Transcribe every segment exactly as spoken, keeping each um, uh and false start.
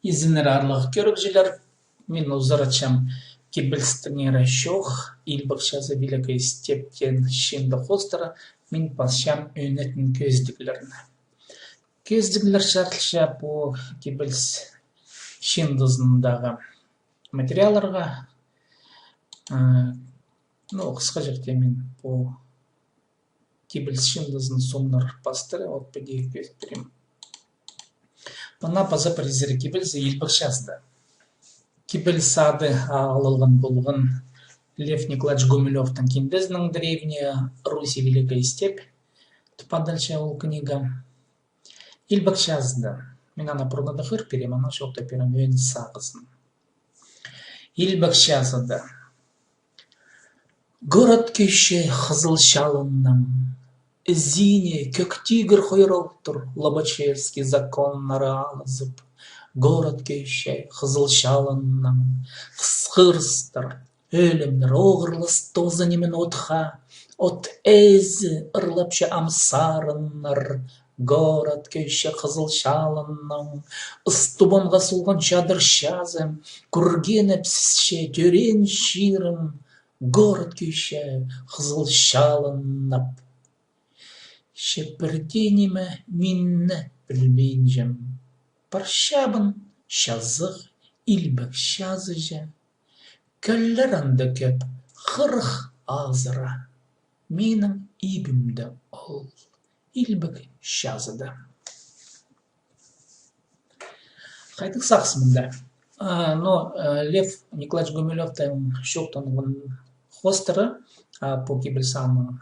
Изеннер, аарлығ кӧрігҷілер, мин узаратчам кибелістеңер чоох, «Илбек чазы», «Великая степь» теен чыынды хоостыра, мин пасчам ӧнетін кӧзідіглерні. Кӧзідіглер чарылча пу кибеліс чыындызындағы материалларға, э, ну, хысхаҷахти мин пу кибеліс чыындызын сомнар пастыра, от піди кӧзіт пирем. Мына паза пір изері кибелізі «Илбек чазыда». Кибеліс ады алылған полған Лев Николаевич Гумилёвтың киндезінең, «Древняя Русь и Великая степь» тіп адалча ол книга. «Илбек чазыда». Мин аны пурнада хығыр пирем, анаң чоохтап пирем ӧӧн сағызын. «Илбек чазыда». Город кӧйче хызыл чалыннаң, синий кӧк тигір хойралтыр, Лобачевский законнары алызып. Город кӧйче хызыл чалыннаң, хысхырыстар, ӧлімнер, оғырлас тоза ниме отха, от ээзі ырлапча ам сарыннар. Город кӧйче хызыл чалыннаң, ыс тубанға солған чадыр чазы, кӧргеніп сізче тӧреен чирім, город кӧйче хызыл чалыннап. Че пірдее ниме мині пілбинчем. Парчабын чазығ Илбек чазыҷа. Кӧллер анда кӧп, хырых азыра. Минің ибімде ол Илбек чазыда. Хайдағ сағыс мында. А, но, э, Лев Николаевич Гумилёвтың чоохтанған хоостыра, а, пу кибеліс аның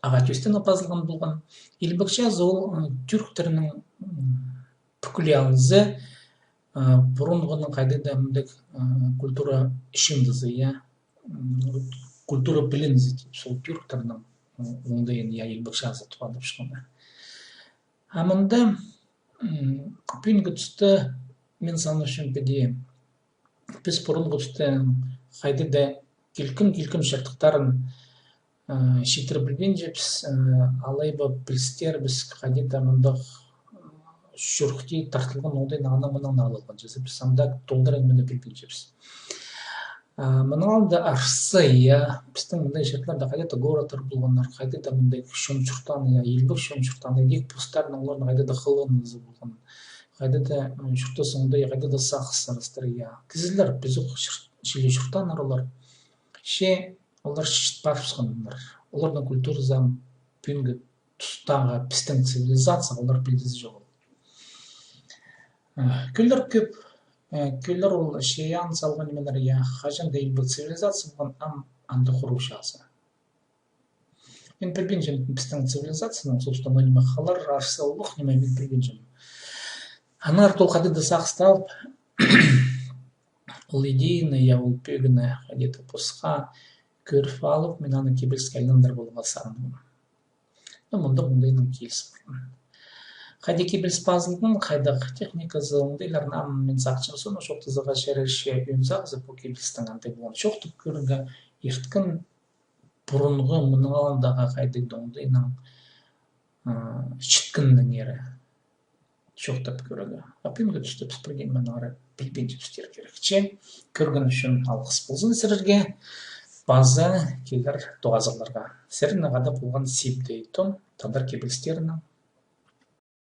ағаа тӧстеніп пазылған полған. Илбек чазы ол, м, тюрктернің, м, пӱкӱле алза, а, пурунғының хайдағ-да мындағ, а, культура чыындызы, я, м, культура пілінізі тіп, сол тюрктернің, м, оңдайын, я, Илбек чазы тіп адап чыхханнар. А мында, м, пӱӱнгі туста, мин санапчам, піди, піс пурунғы туста хайдағ-да килкім-килкім чардыхтарын, э, читіре пілбинчебіс, э, алай ба пілістерібіс хайди-да мындағ, э, чурыхти тартылған оңдайнаң анаң-мынаң алылған чазы, піс андағ толдыра ниме пілбинчебіс. А, мының алнында арса, я, пістің мындағ чирлерде хайди-да городтар полғаннар, хайди-да мындағ чон-чуртаан, я, илбек чон-чуртаан, идӧк постарының оларның хайди-да хылынызы полған. Хайди-да, м, чуртас оңдай, хайди-да сағыс сарастар, я. Кізілер, піс ох чир-, чіли чуртааннар олар. Че олар чіт парыбысханнар. Оларның культуразы ам пӱӱнгі тустағы пістің цивилизацияға олар пілдізі чоғыл. Э, кӧллер кӧп, э, кӧллер ол чайаан салған нимелер, я, хаҷан-да илбек цивилизация полған, ам анда хуруғ чазы. Мин пілбинчем пістің цивилизацияның, собственно, ниме халар, арса улуғ ниме, мин пілбинчем. Аннаңар ол хайди-да сағысты алып, ол идеяны, я, ол пӧгінні хайди-да посха кӧріп алып, мин аны кибеліске айландырып аларға сағынғам. Ну, мындағ оңдайнаң киліс парған. Хайди кибеліс пазылған, хайдағ техниказы, оңдайларын ам мин сағынчам, соны чоохтазарға чарирча ӧӧн сағызы пу кибелістің андағ полған. Чоохтап кӧрерге, ирткен пурунғы мының алнындағы хайдағ-да оңдайнаң, а, читкеннеңер чоохтап кӧрерге. А пӱӱнгі туста піс пірдее нимені ары пілбинчебіс тирге кирек. Че, кӧрген ӱчӱн алғыс ползын сірерге. Паза килер тоғазығларға. Сірернең хада полған Сибдей Том, тадар кибелістерінең